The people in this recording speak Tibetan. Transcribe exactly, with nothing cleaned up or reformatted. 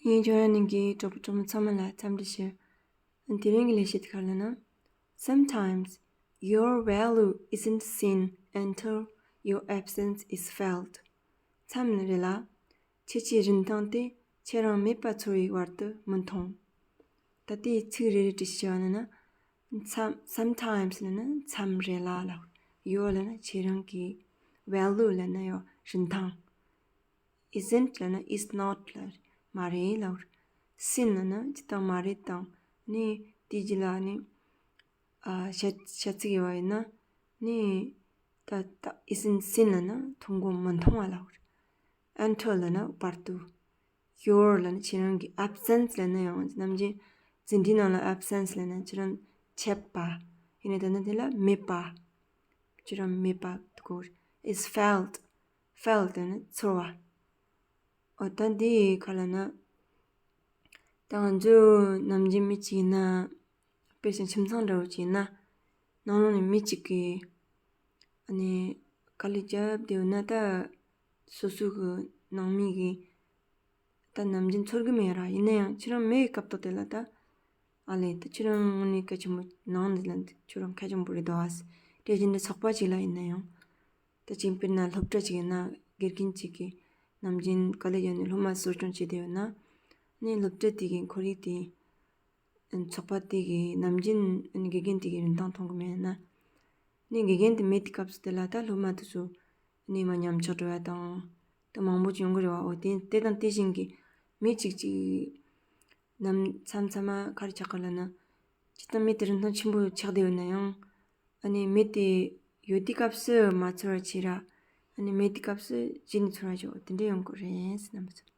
ཡིན་ཀྱང་ཡང་ནང་གི་གྲོགས་པོ་གྲོགས་མོ་ཚང་མ་ལ་འཚམས་འདྲི་ཞུ། དེ་རིང་གི་ལས་བྱེད་དེ་ག་རེ་ལབ་ན། Sometimes your value isn't seen until your absence is felt. མཚམས་རེ་ལ་ཁྱེད་ཀྱི་རིན་ཐང་དེ་ཁྱེད་རང་མེད་པ་ཚོར་བའི་བར་དུ་མི་མཐོང་། ད་ལྟའི་ཚིག་རེ་རེ་བྲིས་ཤེས་པ་ན་ན། མཚམས་sometimes ལབ་ན་མཚམས་རེ་ལ་ལབ། your ལབ་ན་ཁྱེད་རང་གི་value ལབ་ན་ཡང་རིན་ཐང་། isn't ལབ་ན་is not ལབ། མ་རེད་ལབ། seen ལབ་ན་ཇི་ལྟར་མ་རེད་དང་ནི་དེ་རྗེས་ལ་ནི་ཨ་བྱ་བྱ་ཚིག་ཡོད་པ་ཡིན་ན་ནི་ད་ད་isn't seen ལབ་ན་མཐོང་གོ་མི་མཐོང་བ་ལབ། until ལབ་ན་བར་དུ། your ལབ་ན་ཁྱེད་རང་གི་absence ལབ་ན་ཡང་ནམ་རྒྱུན་འཛིན་གྲྭའི་ནང་ལ་absence ལབ་ན་ཁྱེད་རང་ཆད་པ། ཡིན་ནའི་ད་ནི་དེ་ལ་མེད་པ། ཁྱེད་རང་མེད་པ་གོ is felt felt ལབ་ན་ཚོར་བ། འོ་ད་འདི་ག་ལབ་ན། ད་ང་ཚོ་ནམ་རྒྱུན་མི་གཅིག་ཡིན་ན། དཔེ་བཞིན་ཁྱིམ་ཚང་འདྲ་བོ་གཅིག་ཡིན་ན། ནང་ལོགས་ནས་མི་གཅིག་གིས་ཨ་ནི་དཀའ་ལས་རྒྱབ་བསྡད་ཡོད་ན་ད། སོ་སོ་གི་ནང་མི་གིས་ད་ནམ་རྒྱུན་ཚོར་གི་མེད་ར། ཡིན་ན་ཡང་ཁྱེད་རང་མེད་སྐབས་ཐོག་དེ་ལ་ད། ཨ་ལས་ད་ཁྱེད་རང་དངོས་གནས་གལ་ཆེན་པོ་ནང་འདི་ལ་ཁྱེད་རང་གལ་ཆེན་པོ་རེད་དོ་ཨ། དེ་བཞིན་དུ་ཚོགས་པ་གཅིག་ལ་ཡིན་ན་ཡང་། ད་ཅིག་དཔེར་ན་སློབ་གྲྭ་གཅིག་ཡིན་ན་དགེ་རྒན་གཅིག་གིས་ནམ་རྒྱུན་དཀའ་ལས་བརྒྱབ་ནས་སློབ་མ་གསོ་སྐྱོང་བྱེད་བསྡད་ཡོད་ན། ནས་སློབ་གྲྭ་དེ་གི་ཁོར་ཡུག་དེ། ཚོགས་པ་དེ་གི་ནམ་རྒྱུན་དགེ་རྒན་དེ་གི་རིན་ཐང་མཐོང་གི་མེད་ན། ནས་དགེ་རྒན་དེ་མེད་དུས་སྐབས་སུ་དེ་ལ་ད་སློབ་མ་དེ་ཚོ་ནས་མ་ཉམས་ཆག་འགྲོ་བ་དང་། ད་མང་པོ་ཅིག་ཡོང་གི་རེད་བ། འོ་དེ་དེ་དང་དེ་བཞིན་གི་མི་གཅིག་གཅིག་ནམ་མཚམས་མཚམས་མ་ག་རེ་ཆགས་ག་ལབ་ན། ཅི་ལྟར་མི་དེ་རིན་ཐང་ཆེན་པོ་ཆགས་བསྡད་ཡོད་ན་ཡང་། ཨ་ནི་མི་དེ་ཡོད་དུས་སྐབས་སུ་མ་ཚོར་བ་བྱེད་ར། ཨ་ནི་མེད་དུས་སྐབས་སུ་རྗེས་ནས་ཚོར་བ་བྱེད། འོ་དེ་འདྲ་ཡོང་གི་རེད་ཟེར་ན་མི་ཚོར།